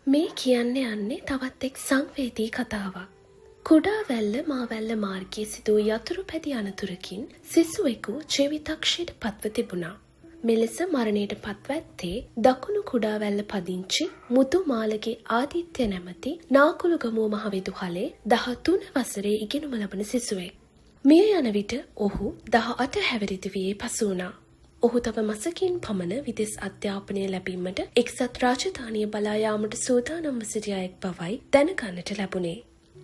මේ කියන්න යන්නේ තවත් එක් සංවේදී කතාවක්. කුඩා වැල්ල මාවැල්ල මාර්ගයේ සිදු වූ යතුරු පැදි අනතුරකින් සිසුවෙකු ජීවිතක්ෂයට පත්ව තිබුණා. මෙලෙස මරණයට පත්ව ඇත්තේ දකුණු කුඩාවැල්ල පදිංචි මුතු මාලගේ ආදිත්‍ය නැමැති නාකුළුගමුව මහවිදුහලේ 13 වසරේ ඉගෙනුම ලබන සිසුවෙක්. මිය යන විට ඔහු 18 හැවිරිදි වියේ පසු වුණා. ඔහු තව මසකින් පමණ විදෙස් අධ්‍යාපනය ලැබීමට එක්සත් රාජධානිය බලා යාමට සූදානම්ව සිටි අයෙක් බවයි දැනගන්නට ලැබුණේ.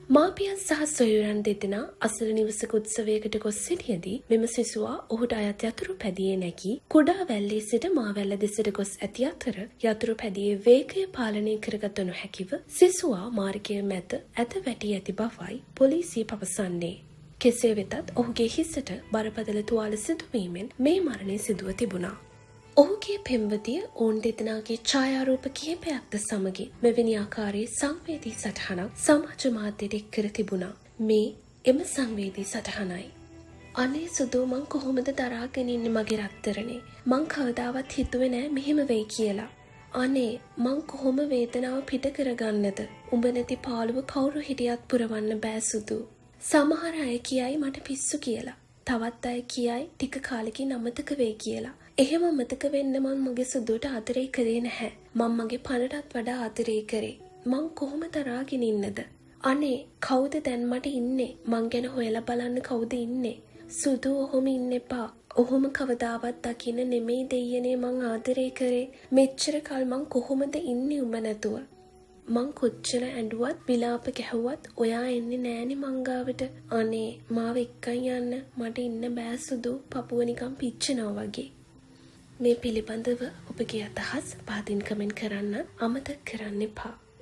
මාපියන් සහ සොයුරන් දෙදෙනා අසල නිවසක උත්සවයකට ගොස් සිටියදී මෙම සිසුවා ඔහුට අයත් යතුරු පැදියේ නැගී කුඩා වැල්ලේ සිට මාවැල්ල දෙසට ගොස් ඇති අතර යතුරු පැදියේ වේගය පාලනය කරගත නොහැකිව සිසුවා මාර්ගය මැද ඇද වැටී ඇති බවයි පොලිසිය පවසන්නේ. කෙසේ වෙතත් ඔහුගේ හිසට බරපතල තුවාල සිදුවීමෙන් මේ මරණය සිදුව තිබුණා. ඔහුගේ පෙම්වතිය ඔවුන් දෙදෙනාගේ ඡායාරූප කිහිපයක්ද සමගින් මෙවැනි ආකාරයේ සංවේදී සටහනක් සමාජ මාධ්‍යයට එක් කර තිබුණා. මේ එම සංවේදී සටහනයි. අනේ සුදු, මං කොහොමද දරාගෙන ඉන්නේ මගේ රත්තරනේ? මං කවදාවත් හිතුවේ නෑ මෙහෙම වෙයි කියලා. අනේ මං කොහොම වේදනාව පිට කරගන්නද? උඹ නැති පාළුව කවුරු හිටියත් පුරවන්න බෑ සුදු. සමහර අය කියයි මට පිස්සු කියලා. තවත් අය කියයි ටික කාලෙකින් අමතක වෙයි කියලා. එහෙම අමතක වෙන්න මං මගේ සුදුවට ආදරේ කරේ නැහැ. මං මගේ පණටත් වඩා ආදරේ කරේ. මං කොහොම දරාගෙන ඉන්නද? අනේ කවුද දැන් මට ඉන්නේ? මං ගැන හොයලා බලන්න කවුද ඉන්නේ? සුදු, ඔහොම ඉන්න එපා. ඔහොම කවදාවත් දකින්න නෙමෙයි දෙයියනේ මං ආදරේ කරේ. මෙච්චර කල් මං කොහොමද ඉන්නේ උඹ නැතුව? මං කොච්චර ඇඬුවත් විලාප ගැහුවත් ඔයා එන්නේ නෑනේ මං ගාවට. අනේ මාව එක්කන් යන්න, මට ඉන්න බෑ සුදු, පපුව නිකන් පිච්චෙනවා වගේ. මේ පිළිබඳව ඔබගේ අදහස් පහතින් කමෙන්ට් කරන්න අමතක කරන්න එපා.